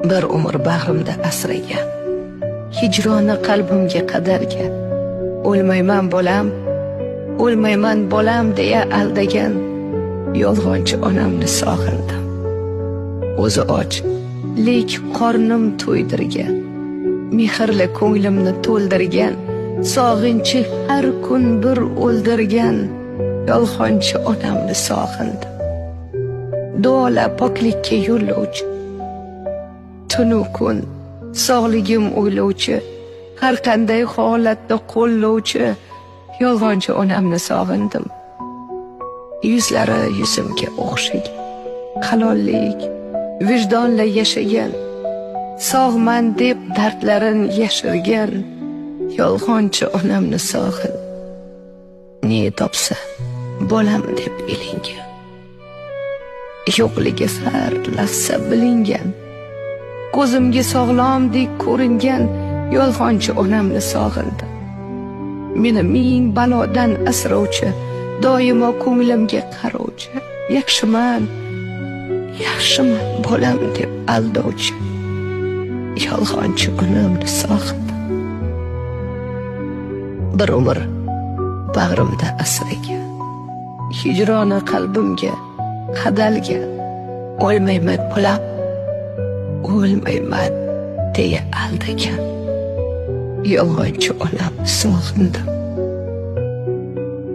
Bir umr bag'rimda asragan, hijroni qalbimga qadargan, o'lmayman bolam, o'lmayman bolam deya aldagan yolg'onchi onamni sog'indim. O'zi och, lek qornim to'ydirgan, mehrli ko'nglimni to'ldirgan, sog'inchi har kun bir o'ldirgan yolg'onchi onamni sog'indim. Duolar poklikka yo'llovchi, tunu kun sog'ligim o'ylovchi, har qanday holatda qo'llovchi yolg'onchi onamni sog'indim. Yuzlari yuzimga o'xshagan, halollik, vijdonla yashagan, sog'man deb dardlarin yashirgan yolg'onchi onamni sog'in. Ne topsa bolam deb ilingan, yo'qligi har lahza bilingan, ko'zimga sog'lomdek ko'ringan yolg'onchi onamni sog'indim. Meni ming balodan asrovchi, doimo ko'nglimga qarovchi, yaxshiman, yaxshiman bolam deb aldovchi yolg'onchi onamni sog'indim. Bir umr bag'rimda asragan, hijroni qalbimga qadalgan, o'lmayman bolam, o'lmayman deya aldagan yolg'onchi onamni sog'indim.